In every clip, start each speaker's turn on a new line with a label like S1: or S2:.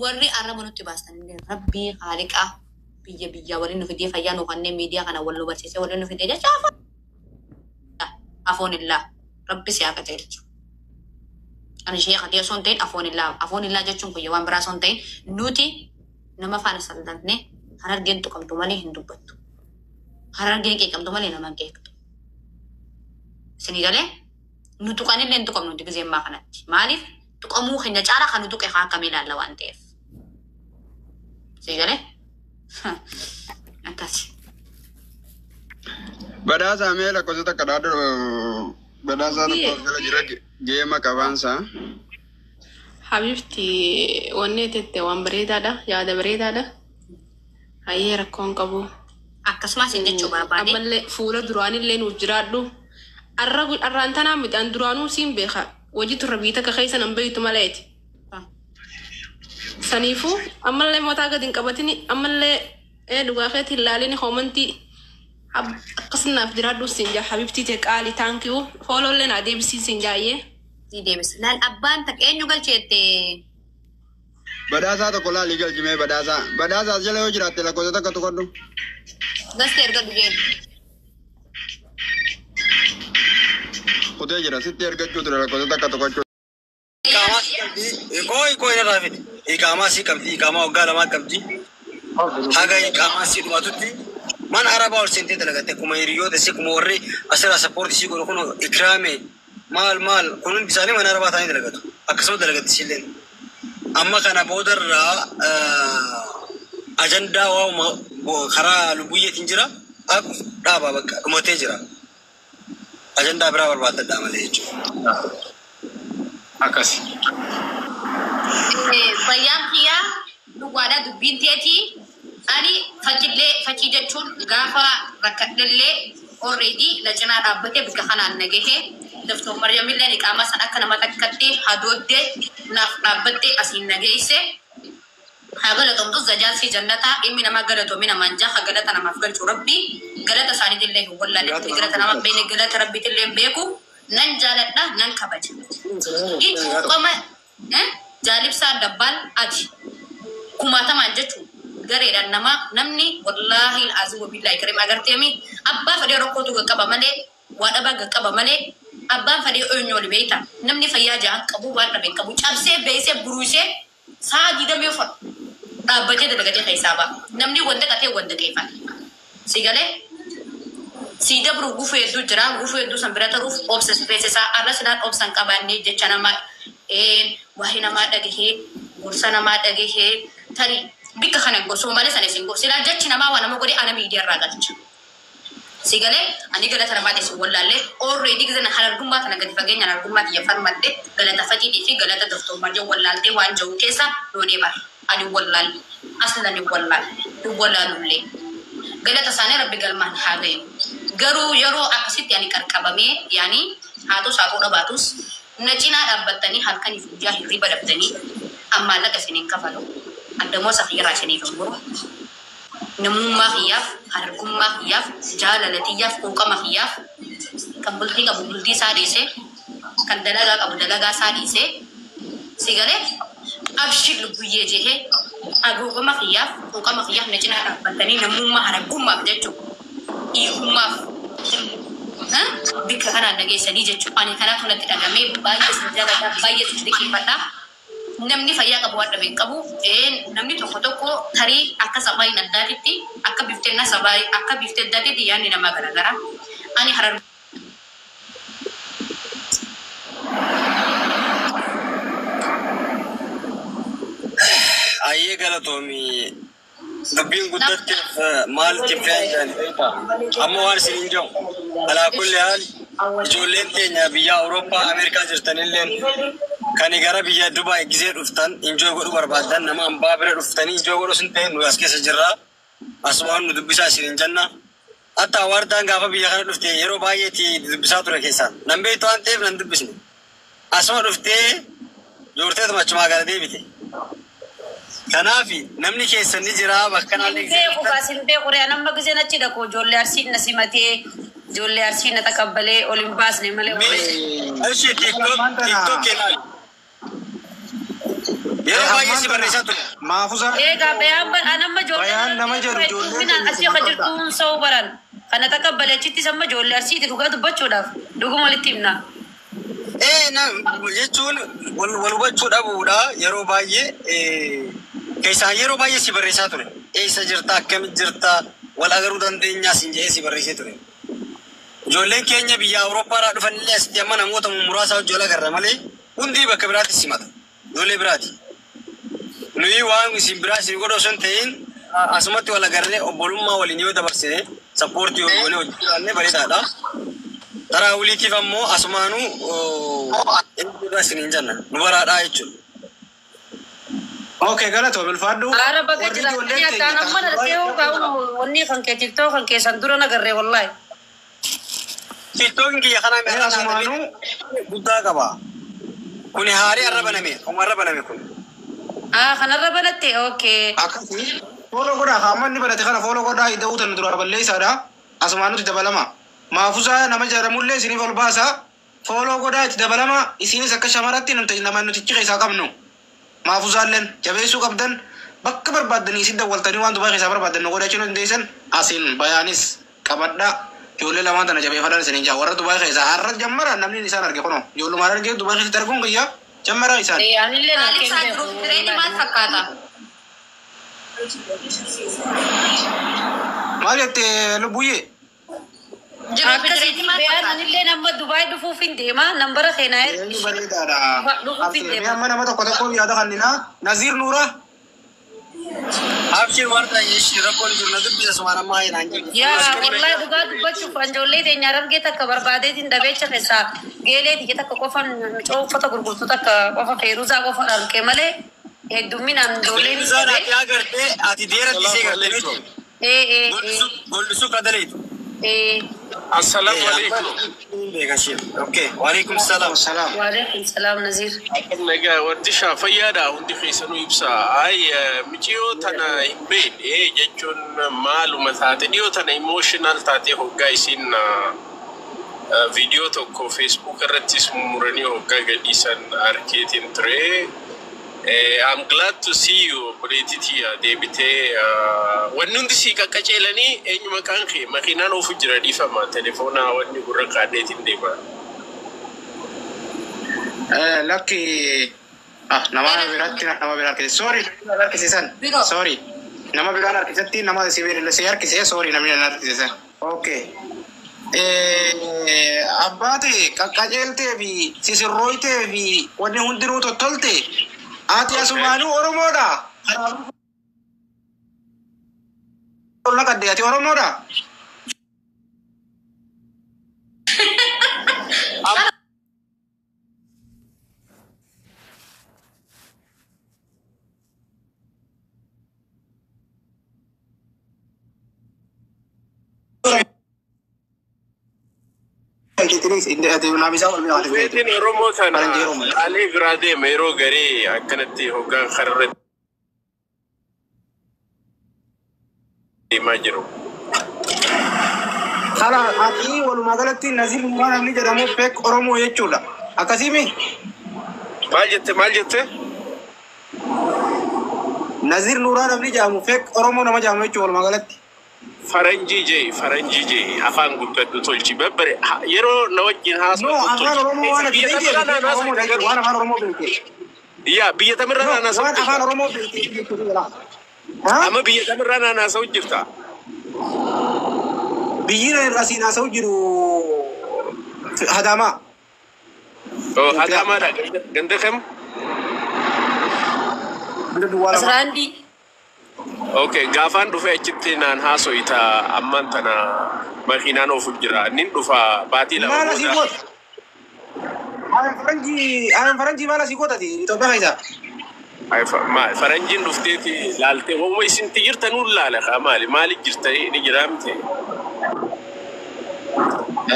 S1: Warri arraba nutti baastan illee rabbii haaliqaa biyya biyyaa waliin nu fidee fayyaa nu kanneen miidiyaa kana wal nu barsiisee waliin nu fidee jecha afoonillaa rabbi si haa qajeelchu. Ani ishee qatee osoo hin ta'in afoonillaa afoonillaa jechuun kun waan biraa osoo hin ta'in nuti nama faana sallanne harargeen tuqamtu malee hin dubbattu. Harargeen qeeqamtu malee nama hin qeeqxu. Isinii galee nu tuqanillee hin tuqamnu nuti gizee ammaa kanatti. Maaliif tuqamuu keenya caalaa kan nu tuqe haa akkamii ilaalla waan ta'eef. Isinii galee akkas.
S2: Badhaasaa mee lakkoofsa takka dhaadhu badhaasaa tokko of jala jira geema qabaansaa.
S3: Habibti wanni tette waan bareedaadha yaada bareedaadha. Hayyee rakkoon qabu.
S1: Akkasumas hin jechuu barbaade.
S3: Ammallee fuula duraanillee nuuf jiraadhu. Arra arraan tanaa miti an duraanuu siin beeka. Wajji turre biyya takka keessa nan beeytu maleeti. Saniifuu ammallee mataa gadi hin qabatini ammallee dhugaa keetti hin laalini hoomantii akkasumaaf jiraadhu siin jaa habibtii tee qaali thank you fooloollee naa deebisiin siin jaayyee.
S1: Ni deebisa. Laal abbaan takka eenyu galcheette?
S2: Badhaasaa tokko laalii galchi mee badhaasaa. Badhaasaa as jala yoo jiraatte lakkoofsa takka tuqadhu.
S1: Gastee erga dhugeen.
S2: Kutee jira sitti ergachuu ture lakkoofsa takka tuqachuu.
S4: Iqaamaa sii qabdi. Kooyi kooyi narraa fidi. Iqaamaa sii qabdi. Iqaamaa waggaa lamaa qabdi. Haga iqaamaa sii dhumatutti mana arabaa ol seentee dalagatte akkuma hiriyoota isii akkuma warri asirraa sappoortii sii godhu kun ikraame maal maal kun hundi isaanii mana arabaa ta'anii dalagatu. Akkasuma dalagatti isiilleen. Amma kana boodarraa ajandaa waa'uma karaa lubbuyyeetiin jira. Aqu dhaabaa bakka dhumatee jira. Ajandaa biraa barbaaddadhaa malee jechuudha.
S5: Akkasi.
S1: Bayyaan kiyyaa dhugaadha dubbiin teetii. Ani fakillee fakii jechuun gaafa rakkadhellee already la cinaa dhaabbatee bikka kanaan na gahe. Daftoor Maryamillee iqaamaa san akka nama takkatti hadooddee naaf dhaabbattee asiin na geesse. Haa galatomtu zajaan si jannataa ilmi namaa galatoomi namaan jaa haa galata namaaf galchu rabbi galata isaaniitillee hin wallaalle galata nama beekne galata rabbiitillee hin beeku nan jaaladha nan kabaja. Quuqama jaalibsaa dabbaal ati kumaatamaan jechuun gareedhaan nama namni wallaahi azii wabillaahi karim agarteemi abbaa fedhee rakkootu qaqqaba malee waa dhabaa qaqqaba malee abbaan fedhee eenyu oli beekta namni fayyaa jahan qabu waan dhabe qabu cabsee beeksee buruusee sa'a digdamii afur dhaabbatee dalagatee keessaa ba'a namni wanta qatee wanta qeeffata si galee si dabru gufuu hedduu jira gufuu hedduu san bira taruuf obsa si feesisaa arra silaan obsa hin qabaanne jecha namaa waa'ee namaa dhagahee gorsa namaa dhagahee tarii bikka kana gorsuu malee sana isin gorsi silaa jechi namaa waa nama godhee ana miidiyaa irraa galcha. Si galee ani galata namaa isin wallaallee already gizana harargummaa kana gadi fageenyaan harargummaa kiyya falmadde galata fatiitii fi galata doftoommaa wallaaltee waan jiru keessa loonee bara ani wallaalle aslan hin wallaalle hin wallaalullee. Galata isaanii rabbi galmaan haa gayu. Garuu yeroo akkasitti ani qarqabamee yaani haatus haatuu dhabaatus na cinaa dhaabbattanii halkaniif guyyaa hirriba dhabdanii ammaan laga isiniin kafalu addamoo kiyyarraa isiniif hin muru. Namummaa kiyyaaf, harargummaa kiyyaaf, jaalala kiyyaaf, quuqama kiyyaaf kan bultii qabu bultii isaa dhiisee kan dalagaa qabu dalagaa isaa dhiisee si galee abshir lubbuyyee jehee agoogama kiyyaaf, quuqama kiyyaaf na cinaa dhaabbattanii namummaa harargummaaf jechuudha. Dhiigummaaf bikka kanaan dhageessanii jechuudha. Ani kanaatu natti dhagamee baay'ee isin jaalladha, baay'ee isin dinqisiifadha. Namni fayyaa qabu waan dhabe hin qabu. Namni tokko tokko tarii akka sabaa addaatitti akka bifteenna sabaa akka biftee addaatitti yaadni namaa garaagara. Ani harar
S4: Ayyee galatoomi dubbiin guddatteef maal cimfee jedhani beektaa? Amma waan isin hin jiru. Alaa kulli haal ijoolleen teenya biyya Awurooppaa Ameerikaa jirtanilleen kan gara biyya Dubaay gizee dhuftan enjoy godhuu barbaaddan nama hambaa bira dhuftanii enjoy godhuu sin ta'e nu as keessa jirra. Asumaan nu dubbisaa isin hin jenna. Hatta wardaan gaafa biyya kana dhufte yeroo baay'eetti dubbisaa ture keessaan. Nan beektu waan ta'eef nan dubbisne. Asuma dhuftee joorteetuma achumaa gara deebite. Kanaaf namni keessan ni jira bakka kanaallee
S6: Sin beeku gaa sin beeku ree nama giseen achi dhaqu ijoollee arsiin na simatee ijoollee arsiin na taqabbalee ol hin baasne malee.
S4: Ishi TikTok TikTok ilaali. Yeroo baay'ee si barreessaa ture.
S7: Maafusaa.
S6: Egaa bayaan anamma
S7: Bayaan nama jedhu ijoolleen
S6: ijoolleen asii akka jirtuun sa'u baran. Kana takka baleechittis amma ijoollee Arsiiti dhugaa dubbachuudhaaf dhuguma walitti himna.
S4: Ee na jechuun wal wal hubachuu dhabuudha yeroo baay'ee keessaan yeroo baay'ee si barreessaa ture. Eessa jirta, akkamitti jirta, wal agaruu dandeenyaa siin jedhee si barreessee ture. Ijoolleen keenya biyya Awurooppaadhaa dhufanillee asitti amma namoota muraasa wajjin wal agarra malee hundi bakka biraatti simata. Ijoollee biraati. Nuyi waan isin biraa isin godhu osoo hin ta'in asumatti wal agarree obbolummaa waliin yoo dabarsine support yoo goone hojii jiraanne bareedaadha. Taraa waliitiif ammoo asumaanuu eenyudha isin hin jenna nu baraadhaa jechuudha.
S7: Okay, galatoo bilfaadhu.
S6: Aara baga
S7: Warri
S6: jira.
S7: ijoolleen
S6: Ani
S7: teenya
S6: akkaan amma dhalatee hoo kaa'u wanni kan kee TikTok kan keessan dura nagarree wallahi.
S4: TikTokin kiyya kanaa
S7: Ee asumaanuu
S4: guddaa qaba. Kuni haarii arra baname, oma arra baname kun.
S6: Ah, kanarra banatte, okay.
S7: Akkasii follow godhaa haammanni banate kana follow godhaa ida'uu tan dura balleessaadha. Asumaanutti dabalama. Maafusaa nama jedhamullee isiniif ol baasa. Follow godhaa itti dabalama. Isinis akka shamaratti nama nutichi keessaa qabnu. Maafusaalleen jabeessuu qabdan bakka barbaaddanii isin dawwaltanii waan Dubaay keessaa barbaaddan nu godhachuu dandeessan asiin bayaanis qabadhaa. Ijoollee lamaan tana jabeeffadhaan isiniin jaa warra Dubaay keessaa har'a jammara namni isaan arge kunoo ijoollumaan arge Dubaay keessatti arguun kiyya jammara isaan.
S6: Eh, anillee na
S1: Maaliif isaan jiruuf jireenyi maal fakkaata?
S7: Maal jette lubbuyyee?
S1: Jiruuf
S6: Akkasitti
S1: jireenyi maal
S6: bayaan
S1: fakkaata?
S6: anillee nama Dubaay dhufuuf hin deema nambara keenaa
S7: Jireenyi bareedaadha.
S6: dhufuuf hin
S7: Mee
S6: deema.
S7: amma nama tokko tokko yaada kanninaa. Naziir Nuura.
S4: Abshir warta yeshi rakkoon jiru na dubbisa sumaan ammaa hin jiru.
S6: Yaa wallahi dhugaa dubbachuuf anjoollee teenya argee takka barbaadeetiin dhabeecha keessaa geelee tiyya takka qofan micoo uffata gurgurtu takka qofa feeruzaa qofa arge malee heddumminaan ijoolleen hin
S4: Feeruzaan
S6: dhabee.
S4: ati agartee ati deeratti isee gartee miti.
S6: Ee ee ee
S4: Gollisuu kadaleetu.
S6: Ee.
S5: Assalamu alaikum.
S4: Okay, waalaikum salaam.
S7: Salaam.
S6: Waalaikum salaam Naziir.
S5: Nagaa wanti shaafayyaadha hundi keessanuu ibsa. Ay, miciyoo tana hin beekne jechuun maaluma taate dhiyoo tana emotional taate hoggaa isin viidiyoo tokko Facebook irrattis mummuranii hoggaa gadhiisan arkeetiin ture. I'm glad to see you, obboleettii deebitee wanni hundi sii qaqqaceelanii eenyu maqaan kee makiinaan oofu jira dhiifama telefoona wanni gurra kaadheetiin deema.
S7: Lakki nama biratti nama bira harkise. Sorry, nama harkisisan.
S1: Biroo.
S7: Sorry. Nama biraan harkisetti nama si harkise, sorry, namni na harkisisan. Okay. Abbaate qaqqaceeltee fi sisirrooytee fi wanni hundinuu tottolte. Ati asumaanuu Oromoodha. Ol naqadde ati Oromoodha.
S5: Dhufeetiin Oromoo tana
S7: Faranjii Oromoo.
S5: laalee biraa deema yeroo garii akkanatti hoggaan kararra deemaa jiru.
S7: Kala ati walumaa galatti Naziir Nuuraa namni jedhamu fake Oromoo jechuudha. Akkasiimi.
S5: Maal jette, maal jette?
S7: Naziir Nuuraa namni jedhamu fake Oromoo nama jedhamu jechuudha walumaa galatti.
S5: Faranjii jee, faranjii jee, afaan guddadhu tolchi babbare yeroo na wajjin
S7: No,
S5: haasa'u
S7: afaan Oromoo waan ati
S5: Biyya
S7: beekte
S5: tamirraa naan
S7: Oromoo
S5: haasa'u
S7: jechuudha. Waan afaan Oromoo beekte.
S5: Yaa biyya tamirraa
S7: No,
S5: naan haasa'u
S7: waan afaan
S5: jirta.
S7: Oromoo beekte jechuudha. Ha?
S5: Amma biyya tamirraa naan haasa'u jirta.
S7: Biyyi asiin haasa'u jiru Adaamaa.
S5: Oh, Adaamaadha. Ganda kam?
S7: Ganda duwwaa 2.
S6: Asraandii.
S5: Okay, gaafaan dhufee achitti naan haaso'ita ammaan tana makiinaan oofu jira. Nin dhufa baatii 2
S7: Maal asii
S5: booda.
S7: goota? Ayaan faranjii maal asii gootati Itoophiyaa keessa?
S5: Ay, faranjiin dhufteeti laaltee waanuma isinti jirtanuun laala kaa maali maali jirta ni jiraa miti.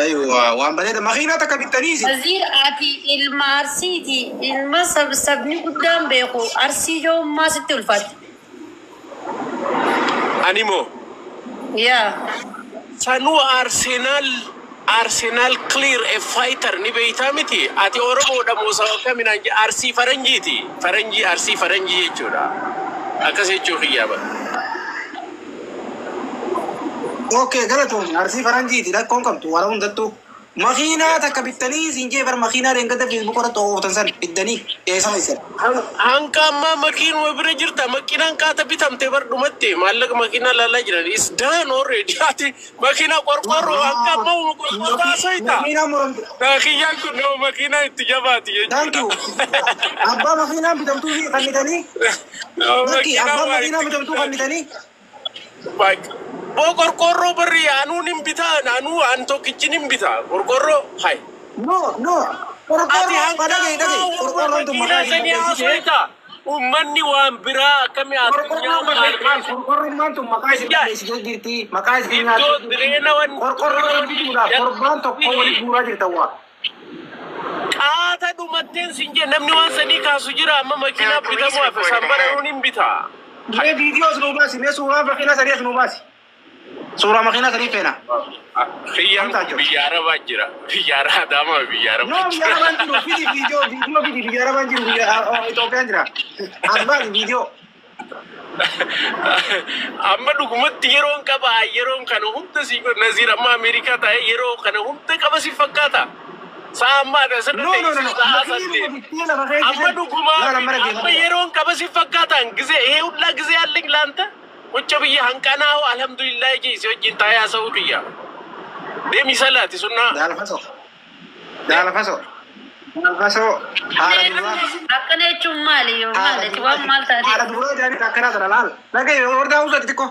S7: Aywa, waan bareeda makiinaa takka bittanii isin.
S6: Naziir ati ilma Arsiiti. Ilma sabni guddaan beeku Arsii joommaa sitti ulfaatti.
S5: Ani moo
S6: Yaa.
S5: sanuu Arsenaal Arsenal clear a fighter ni beeytaa miti. Ati Oromoodha moo saba kaminaan jedhe? Arsii faranjiiti. Faranjii, Arsii faranjii jechuudha. Akkas jechuu kiyyaa bara.
S7: Okay, galatoomne. Arsii faranjiiti, rakkoon qabdu waan hundattuu. Makiinaa takka bittanii siin jee bar, makiinaa deengada Facebook irratti ooftan san bittanii eessa isin?
S5: Hanqa ammaa makiinuma bira jirta. Makiinaan qaata bitamte bar, dhumatte. Maallaqa makiinaa laalaa jiran. Is done already. Ati makiinaa qorqorroo hanqa ammaa qorqorroo haasoyta.
S7: Makiinaa muramte.
S5: Kiyyaan kun nama makiinaa itti jabaati
S7: Thank you.
S5: jechuudha.
S7: Abbaa makiinaan bitamtuu fi kannitanii.
S5: Nama
S7: Lakki,
S5: makiinaa
S7: abbaa
S5: waa
S7: makiinaa
S5: itti
S7: bitamtuu kannitanii.
S5: Boo, qorqorroo barri anuun hin bitaa, anuu an tokkichi hin bitaa qorqorroo hay.
S7: No, no.
S5: Ati
S7: Qorqorroo
S5: hanga
S7: dhagaye dhagaye.
S5: ammaa warra
S7: Qorqorroon tun
S5: makiinaa
S7: maqaa isin
S5: sanii
S7: balleessite.
S5: haasoyta. Uummanni waan biraa akkamii addunyaa maal
S7: Qorqorrummaan tun maqaa isin balleessitee jirti. Maqaa isin
S5: iddoo
S7: nyaattee jirti.
S5: direena wanni
S7: Qorqorroo bituudhaaf torbaan tokko walitti guuraa jirtan waa.
S5: Qaata dhumatteen sin jee, namni waan sanii kaasu jira. Amma makiinaa bitamuu hafe, san bara nuun hin bitaa.
S7: Mee viidiyoo as nuu baasi. Mee suuraa makiinaa sanii as nuu baasi. Suuraa makiinaa sanii feena.
S5: Kiyyaan kun biyya Arabaa jira. Biyya Arabaa, Adaamaa biyya
S7: No,
S5: Arabaa
S7: biyya
S5: jira.
S7: Arabaan jiru. Fidi viidiyoo, viidiyoo fidi. Biyya Arabaan jiru. Biyya Itoophiyaan jira. As baasi viidiyoo.
S5: Amma dhugumatti yeroon qaba, yeroon kana hunda si Naziir amma Ameerikaa taa'ee yeroo kana hunda qaba si fakkaata. Sa'a ammaadha asirra
S7: No, no, no, no.
S5: ta'e sa'a
S7: Makiinuma
S5: 8.
S7: bittee lafa keessa.
S5: Amma dhugumaa
S7: Laala mara
S5: amma
S7: geeffata.
S5: yeroon qaba si fakkaataan gisee ይሄ ሁላ ጊዜ አለኝ ለአንተ? ቁጭ ብዬ hanqanaa alhamdulillah jee si wajjin taa'ee haasa'uu kiyya. Deemi salaati sunnaa.
S7: Daalfasoo. Daalfasoo. Daalfasoo. Haala duraa.
S6: Akkana jechuun maali yoo maali? Ati waan maal
S7: Haala
S6: taate?
S7: duraa jedhanii akkanaa sana laal. Dhagaye hordaa uusatti xiqqoo.